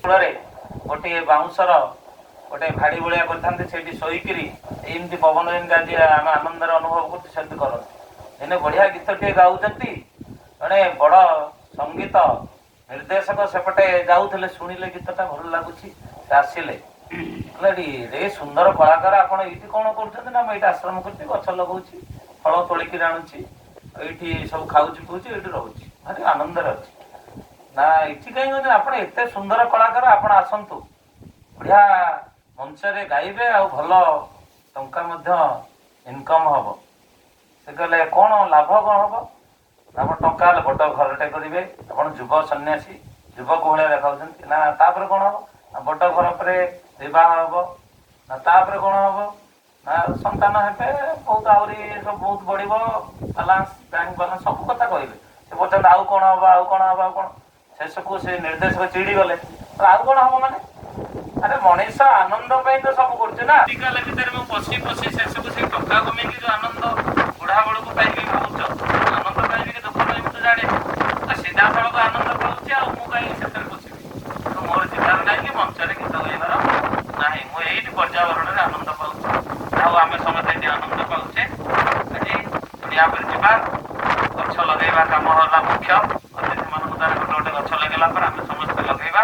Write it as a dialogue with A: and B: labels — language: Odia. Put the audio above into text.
A: କୂଳରେ ଗୋଟିଏ ବାଉଁଶର ଗୋଟେ ଭାଡ଼ି ଭଳିଆ କରିଥାନ୍ତି। ସେଇଠି ଶୋଇକିରି ଏମିତି ପବନ ଯେମିତି ଆଜି ଆମେ ଆନନ୍ଦରେ ଅନୁଭବ କରୁଛୁ, ସେମିତି କରନ୍ତି। ଦିନେ ବଢିଆ ଗୀତଟିଏ ଗାଉଛନ୍ତି। ଜଣେ ବଡ ସଙ୍ଗୀତ ନିର୍ଦ୍ଦେଶକ ସେପଟେ ଯାଉଥିଲେ। ଶୁଣିଲେ ଗୀତଟା ଭଲ ଲାଗୁଛି। ସେ ଆସିଲେ, କହିଲେ, "ଏଠି ରେ ସୁନ୍ଦର କଳାକାର, ଆପଣ ଏଇଠି କଣ କରୁଛନ୍ତି?" "ନା, ମୁଁ ଏଇଠି ଆଶ୍ରମ କରୁଛି, ଗଛ ଲଗାଉଛି, ଫଳ ତୋଳିକିରି ଆଣୁଛି, ଏଇଠି ସବୁ ଖାଉଛି ପିଉଛି, ଏଇଠି ରହୁଛି, ଭାରି ଆନନ୍ଦରେ ଅଛି।" "ନା, ଏଠି କାହିଁ କହୁଛନ୍ତି? ଆପଣ ଏତେ ସୁନ୍ଦର କଳାକାର, ଆପଣ ଆସନ୍ତୁ, ବଢିଆ ମଞ୍ଚରେ ଗାଇବେ ଆଉ ଭଲ ଟଙ୍କା ମଧ୍ୟ ଇନକମ ହବ।" ସେ କହିଲେ, "କଣ ଲାଭ କଣ ହବ?" "ଆପଣ ଟଙ୍କା ହେଲେ ବଡ ଘରଟେ କରିବେ। ଆପଣ ଯୁବ ସନ୍ନ୍ୟାସୀ, ଯୁବକ ଭଳିଆ ଦେଖାଉଛନ୍ତି ନା।" "ତାପରେ କଣ ହବ?" "ନା, ବଡ ଘର ପରେ ବିବାହ ହବ।" "ନା, ତାପରେ କଣ ହବ?" "ନା, ସନ୍ତାନ ହେବେ ବହୁତ, ଆହୁରି ସବୁ ବହୁତ ବଢିବ, ବାଲାନ୍ସ, ବ୍ୟାଙ୍କ ବାଲାନ୍ସ।" ସବୁ କଥା କହିଲେ। ସେ ପଚାରିଲେ, "ଆଉ କଣ ହବ? ଆଉ କଣ ହବ? ଆଉ କଣ?" ଶେଷକୁ ସେ ନିର୍ଦ୍ଦେଶକ ଚିଡି ଗଲେ। "ଆଉ କଣ ହବ ମାନେ? ଆରେ, ମଣିଷ ଆନନ୍ଦ ପାଇଁ ତ ସବୁ କରୁଛି ନା। ମେଡିକାଲ ଭିତରେ ମୁଁ ପଶି ପଶି ଶେଷକୁ ସେଇ ଟଙ୍କା କମେଇକି ଯୋଉ ଆନନ୍ଦ ବୁଢା ବେଳକୁ ପାଇବି ଭାବୁଛ, ଆନନ୍ଦ ପାଇବି କି ଦୁଃଖ ପାଇବି ତ ଜାଣିନି। ତ ସିଧାସଳଖ ଆନନ୍ଦ ପାଉଛି, ଆଉ ମୁଁ କାହିଁକି ସେଥିରେ ପଶିବି? ତ ମୋର ଯିବାର ନାହିଁ କି ମଞ୍ଚରେ ଗୀତ ଗାଇବାର ନାହିଁ। ମୁଁ ଏଇଠି ପର୍ଯ୍ୟାବରଣରେ ଆନନ୍ଦ ପାଉଛି।" ଆଉ ଆମେ ସମସ୍ତେ ଏଠି ଆନନ୍ଦ ପାଉଛେ ଆଜି। ୟା ପରେ ଯିବା, ଗଛ ଲଗେଇବା କାମ ହେଲା ମୁଖ୍ୟ। ଅତିଥି ମାନଙ୍କ ଦ୍ୱାରା ଗୋଟେ ଗୋଟେ ଗଛ ଲଗେଇଲା ପରେ ଆମେ ସମସ୍ତେ ଲଗେଇବା।